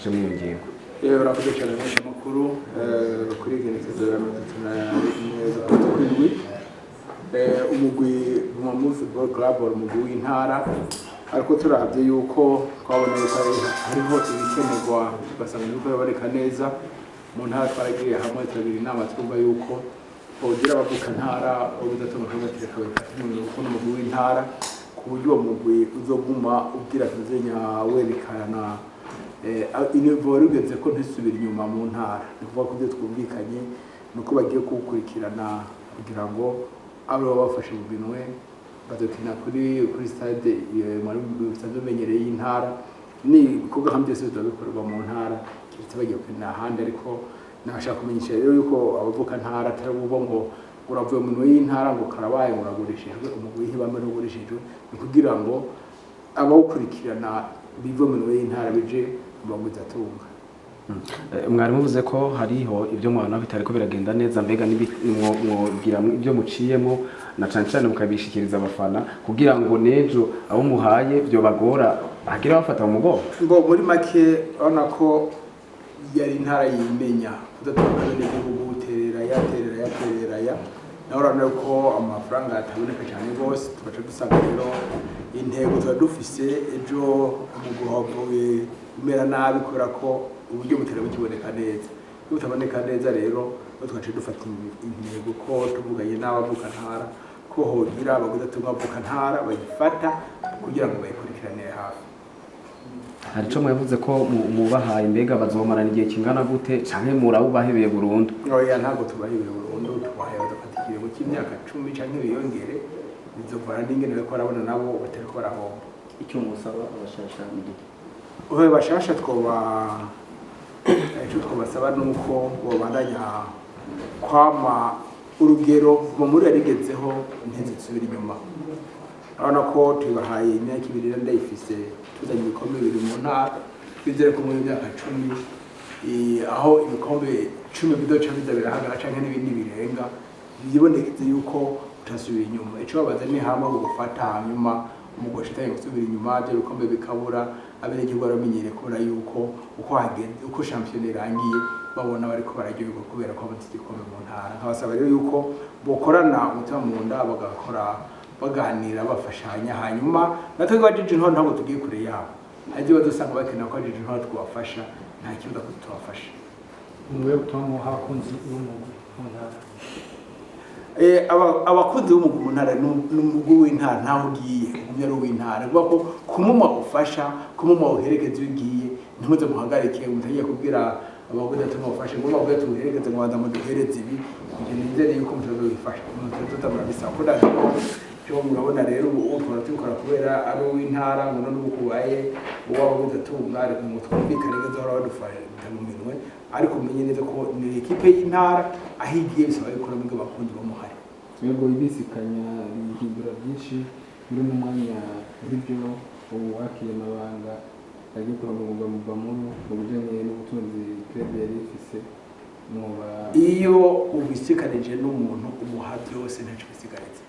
Muri iyo ngingo. Urakoze cyane menshi makuru kuri igenekerezo ya 31 z'ukwezi kw'indwi. Umugwi Bumamuru Football Club wari umugwi w'intara, ariko turavye yuko twabona yuko hariho ibikenerwa, tugasanga biriko biraboneka neza mu ntara. Twaragiye hamwe, turagira inama, twumva yuko bogira abavuka ntara ubidatuma kabatireka babifate mu kuko n'umugwi w'intara, ku buryo uwo mugwi uzoguma ubwira tuzenya werekana i niveau wari ugeze ko ntisubire inyuma mu ntara. Ni ukuvuga ko ibyo twumvikanye ni uko bagiye kuwukurikirana kugira ngo abe bafashe mu minwe, bazokina kuri stade mwari bisanzwe bimenyereye y'intara. Ni ibikorwa nka byose bizoba bikorerwa mu ntara, keretse bagiye gukinira ahandi. Ariko nashaka kumenyesha rero yuko abavuka ntara atari bubo ngo uravuye mu minwe y'intara ngo karabaye, ngo uragurishijwe. Umugwi w'ihibambe ntugurishijwe, ni kugira ngo abawukurikirana bive mu minwe y'intara bije mu bagwizatunga. Mwari muvuze ko hariho ibyo mwana bitariko biragenda neza. Mbega mwogira ibyo muciyemo na cane cane mukabishikiriza abafana, kugira ngo nejo abo muhaye vyobagora hagira bafata mu mugongo? Ngo muri make, urabona ko yari intara yimenya kudatunga abenegihugu, terera ya, terera ya, terera ya, nawe urabona ko amafaranga ataboneka cyane rwose. Tugaca dusanga rero intego tuba dufise, ejo umugwi wavuye umera nabi kubera ko uburyo butari bukiboneka neza. Iyo butaboneka neza rero, tugaca dufata intego ko tuvuganye n'abavuka ntara ko hogira abaguzatunga ntara bayifata kugira ngo bayikurikiranire hafi. Hari ico mwavuze ko mubahaye, mbega bazomarana igihe kingana gute, canke murawubahebeye burundu? Oya, ntabwo tubahebeye burundu. Tubahaye badafata ikiringo cy'imyaka 10 canke biyongere, bizovana n'ingene bariko barabona nabo batariko barahomba. Icyo musaba abashasha ni gike? Oya, bashasha twoba icyo twabasaba ni uko babandanya kwama urugero muri yarigezeho, ntizisubire inyuma. Urabona ko tubahaye imyaka 2 rero, ndayifise, tuzanye ibikombe bibiri mu ntara. Twizere ko muri myaka 10, aho ibikombe 10 bizoca biza birahagara canke n'ibindi birenga, byibonekeze yuko utasubira inyuma. Ico babaza ni hamwe gufata, hanyuma umugosha utangiye gusubira inyuma, ibyo bikombe bikabura. Abenegihugu baramenyereye kubona yuko uko hagenze, uko shampiyona irangiye, babona bariko bararyoherwa kubera ko babonye igikombe mu ntara. Nkabasaba rero yuko bokorana umutima mu nda, bagakora, baganira, bafashanya. Hanyuma natwe abajejwe intwaro ntabwo tugiye kure yabo. Hari ibyo badusanga bakenera ko abajejwe intwaro twabafasha, nta kibazo ko tubafasha. Umwe butumwa muha abakunzi b'umugwi mu ntara? Abakunzi b'umugwi mu ntara, ni umugwi w'intara, ntaho ugiye ugumye ari uw'intara. Kuvuga ko kumuma ufasha, kumuma uherekeza iyo ugiye, ntimuze muhagarike, mutagiye kubwira abaguzi ati mufashe, ngo bavuge tuherekeze, ngo banza muduhereze ibi. Ibyo nizere yuko mutazobifasha, mutazoza murabisaba ko ndazi ko cyo murabona. Rero ubu twara tubikora kubera ari uw'intara, ngo none ubu kubaye uw'abaguzi atunga, reka ngo twumvikane neza, bahora badufata mu minwe. Ariko umenye neza ko ni ekipe y'intara, aho igiye bisaba yuko namwe abakunzi bamuhari. Yego, ibisikanya rihindura byinshi muri uno mwanya. Nk'ibyo ubu wakiye amabanga agiye kurongorwa mu Bumamuru, mu bijanye n'ubutunzi club yari ifise, mwoba Iyo ubisikanije n'umuntu, umuha byose, ntacyo bisigaritse.